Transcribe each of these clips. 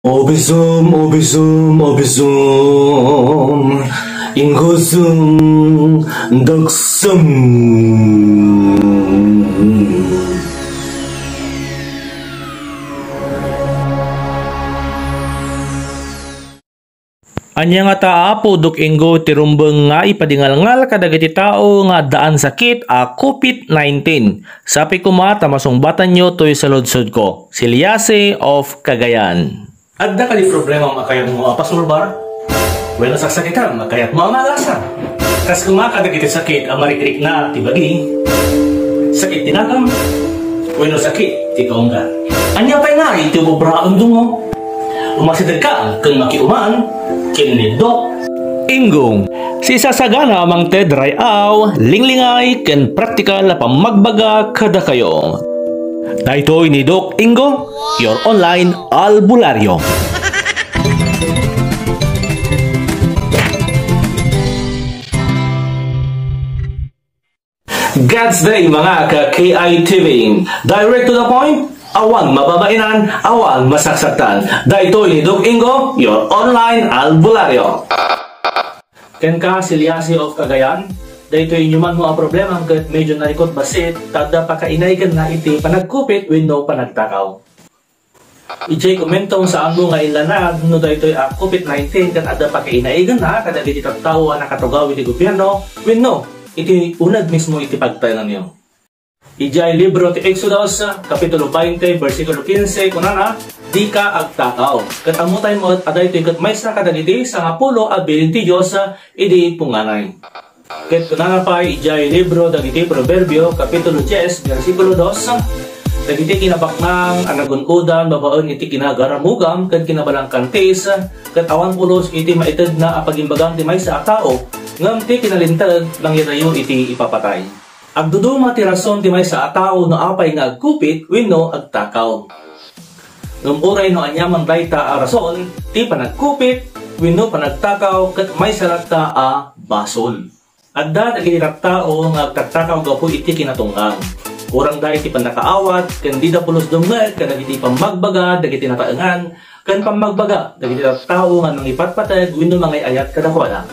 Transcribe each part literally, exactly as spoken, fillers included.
Obisum, obisum, obisum. Inggusum, daksum. Ania ngata, Apo Dok Ingo, ti rumbeng nga ipadingalngal kadagiti tao nga addaan sakit a covid nineteen? Sapay koma ta masungbatanyo toy saludsodko, Siliase of Cagayan. Adda kadi problemam a kayatmo a pasolbar? Wenno saksakitam a kayatmo a maagasar? Kas koma kadagiti sakit a marikrikna ti bagi, sakit ti nakam, wenno sakit ti kaunggan. Ania pay ngay ti ubraem, dungo? Umasidegka ken makiuman ken ni Dok Inggong, sisasagana a mangted ray-aw, linglingay, ken praktikal a pammagbaga kadakayo. Daytoy ni Dok Ingo, your online albularyo. God's Day, mga ka-K I T V. Direct to the point, awan mababainan, awan masaksaktan. Daytoy ni Dok Ingo, your online albularyo. Kenka, Siliase of Cagayan, daytoy inyo man mo a problema ket medyo narikot bassit, ta adda pakainaigenna iti panagkupit wenno panagtakaw. Idiay komentong saanmo nga illanad no daytoy a covid nineteen ket adda pakainaigenna kadagiti tattao a nakatugaw iti gobierno wenno iti uneg mismo iti pagtaenganyo. Idiay libro ti Exodus, Kapitulo twenty, bersikulo quince, kunana, "Dika agtakaw." Ket ammotay met a daytoy ket maysa kadagiti sangapulo a bilin ti Dios idi punganay. Ket kunana pay idiay libro dagiti Proverbio, Kapitulo dies, bersikulo dos, "Dagiti kinabaknang a nagun-odan babaen iti kinagaramugam ket kinabalangkantis, ket awan pulos iti maitedna a pagimbagan ti maysa a tao, ngem ti kinalinteg mangyadayo iti ipapatay." Agduduma ti rason ti maysa a tao no apay nga agkupit wenno agtakaw. Ngem uray no aniaman dayta a rason, ti panagkupit wenno panagtakaw ket maysa latta a basol. Adda dagiti tattao nga agtaktakaw gapu iti kinatunggal. Kurangda iti pannakaawat ken dida pulos dumngeg kadagiti pammagbaga dagiti nataengan ken pammagbaga dagiti tattao nga nangipatpateg wenno mangay-ayat kadakuada.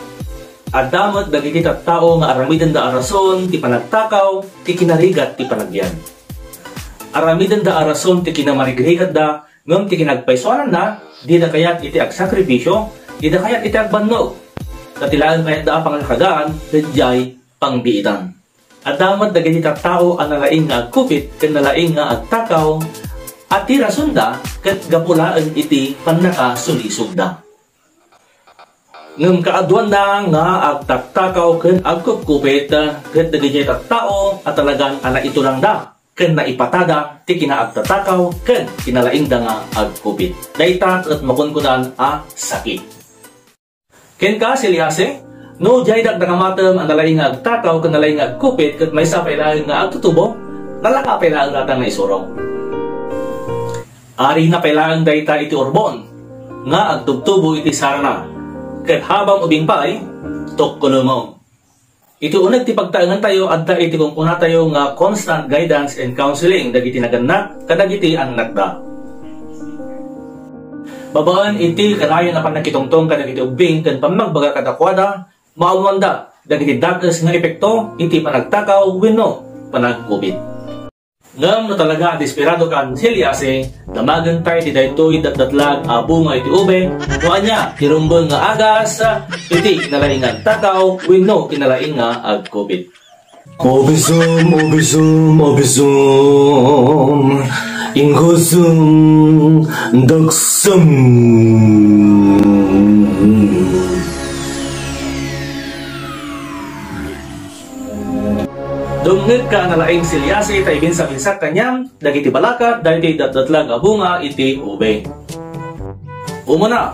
Adda met dagiti tattao nga aramidenda a rason ti panagtakaw ti kinarigat ti panagbiag. Aramidenda a rason ti kinamarigrigatda ngem ti kinagpaysuananna, dida kayat iti agsakripisio, dida kayat iti agbannog. Ta ti laeng kayatda a pangalkagaan ket diay pangbiitan. Adda met dagiti tattao a nalaing nga agkupit ken nalaing nga agtakaw a ti rasonda ket gapu laeng iti pannakasulisogda. Ngem kaaduanna nga agtaktakaw ken agkupkupit ket dagiti tattao a talagan a naitulangda ken naipatada ti kinaagtatakaw ken kinalaingda nga agkupit. Dayta ket makunkunan a sakit. Kenka, Siliase, no diay dakdakamatem a nalaing nga agtakaw ken nalaing nga agkupit ket maysa pay laeng nga agtutubo, nalaka pay laeng data nga isurok. Arina pay laeng dayta iti urbon nga agtubtubo iti sarana, ket habang ubing pay, tukkulomom. Iti uneg ti pagtaengantayo, adda iti kunkunatayo nga constant guidance and counseling dagiti nagannak kadagiti annakda. Babaen iti kanayon a pannakitungtong kadagiti ubbing ken pammagbaga kadakuada, maammoanda dagiti dakes nga epekto iti panagtakaw wenno panagkupit. Ngem no talaga a desperadokan, Siliase, damagentay ti daytoy datdatlag a bunga iti ube, no ania ti rumbeng nga agas iti kinalaing nga agtakaw wenno kinalaing nga agkupit. Obisum, obisum, obisum, inggusum, daksum. Dumngegka a nalaing, Siliase, ta ibinsa-binsak kaniam dagiti balakat daytoy datdatlag a bunga iti ube. Umuna,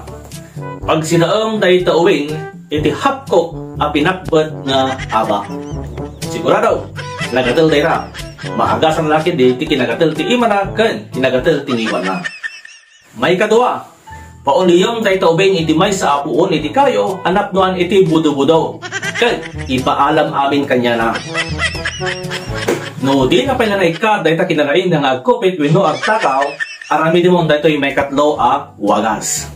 pagsinaem dayta ubing iti hapkok a pinakpet nga aba. Sigurado, nagatel dayta. Maagasan la ketdi ti kinagatel ti imana ken kinagatel ti ngiwanna. Maikadua, pauliyem dayta ubing iti maysa a puon iti kayo a napnoan iti budobudo, ket ipaalam amin kaniana. No dina pay nga naikkat dayta kinalaingda nga agkupit wenno agtakaw, Aramidem daytoy maikatlo a wagas.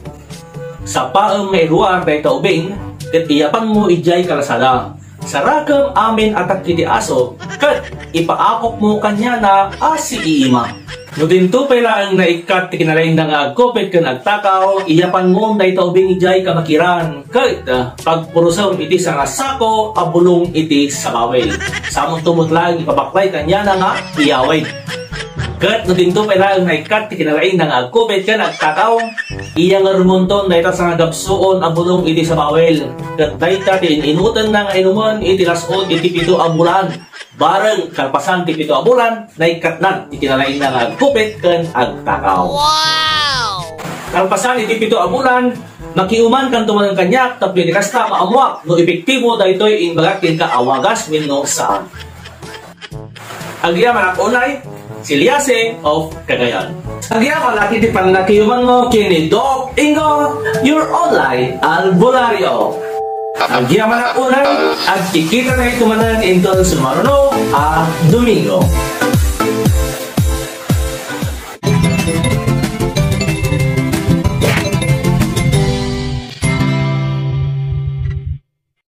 Sapaem nga iruar dayta ubing, ket iyapanmo idiay kalasada. Sarakem amin a takki ti aso, ket ipaakupmo kaniana a siiima. No dinto pay laeng naikkat ti kinalaingna nga agkupit ken agtakaw, iyapanmo dayta ubing idiay kabakiran, ket pagpurusem iti sangasako a bulong iti sabawil. Samonto met laeng ipabaklay kaniana nga iyawid. Ket no dinto pay laeng naikkat ti kinalaingna nga agkupit ken agtakaw, iyangermonton dayta sangagapsuon a bulong iti sabawil. Ket dayta ti in-inutenna nga inumen iti las-ud iti pito a bulan. Bareng kalpasan ti pito a bulan, naikkatnan ti kinalaingna nga agkupit ken agtakaw. Kalpasan iti pito a bulan, makiumankanto manen kaniak tapno iti kasta, maammoak no epektibo daytoy imbagak kenka a wagas wenno saan. Agyamanak unay, Silyase of Cagayan. Agyamanak iti pannakiyumanmo ken ni Doc Ingo, your online albularyo. Agyamanak unay, agkikita tayo manen inton sumaruno a Domingo.